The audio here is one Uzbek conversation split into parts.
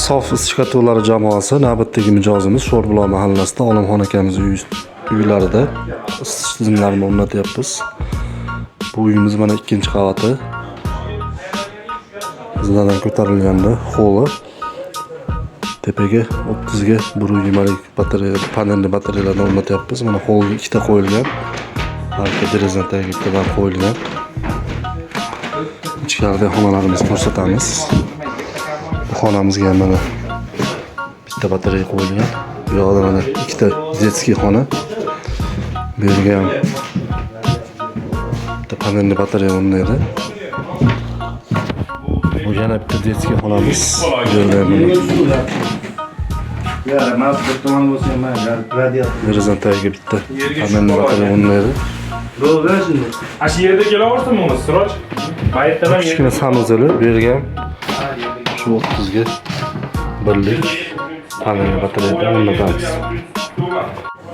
Sof isitish kotollari jamoasi navbatdagi mijozimiz Sho'rbuloq mahallasida Olimxon akamiz uylarida isitish tizimlarini o'rnatyapmiz. Bu uyimiz mana ikkinchi qavati. Zinadan ko'tarilganda холli. Tepaga 30 ga 1,20lik batareya, panelli batareyalardan o'rnatyapmiz. Mana холlga ikkita qo'yilgan. Arka derazaning tagiga bittadan qo'yilgan. Ichkarida xonalarimizni ko'rsatamiz. Bu xonamizga ham mana bitta batareya qo'yilgan. Bu yoqda mana ikkita детский xona. Bu yerga ham bitta panelli batareya o'rnaydi. Bu yana bitta детский xonamiz. Bu yerda ham mana Ya, mana bir tomon bo'lsa ham mayli, radiator. Derazaning tagiga bitta panelli batareya o'rnaydi. Bo'ldi shunda. Ana shu yerda kelaversin uni, Siroj. Mayerdan. Kichkina санузел i, bu yerga ham shu 30 ga 1lik panelli batareyadan o'rnatamiz.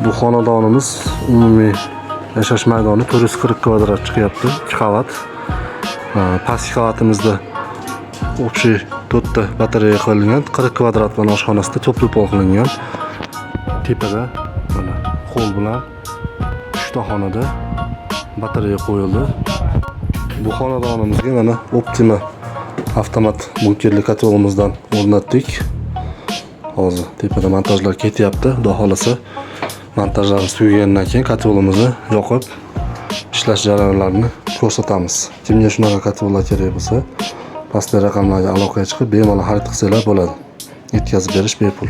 Bu xonadonimiz umumiy yashash maydoni 440 kvadrat chiqyapti, ikki qavat. Pastki qavatimizda общий to'rtta batareya qo'yilgan, 40 kvadrat bilan oshxonasida теплый pol qilingan. Tepada mana холл bilan uchta xonada batareya qo'yildi. Bu xonadonimizga mana Optima avtomat bunkerli kotelimizdan o'rnatdik. Hozir tepada montajlar ketyapti. Xudo xohlasa, montajlarimiz tugagandan keyin kotelimizni yoqib, ishlash jarayonlarini ko'rsatamiz. Kimga shunaqa kotellar kerak bo'lsa, pastdagi raqamlarga aloqaga chiqib, bemalol xarid qilsanglar bo'ladi. Yetkazib berish bepul.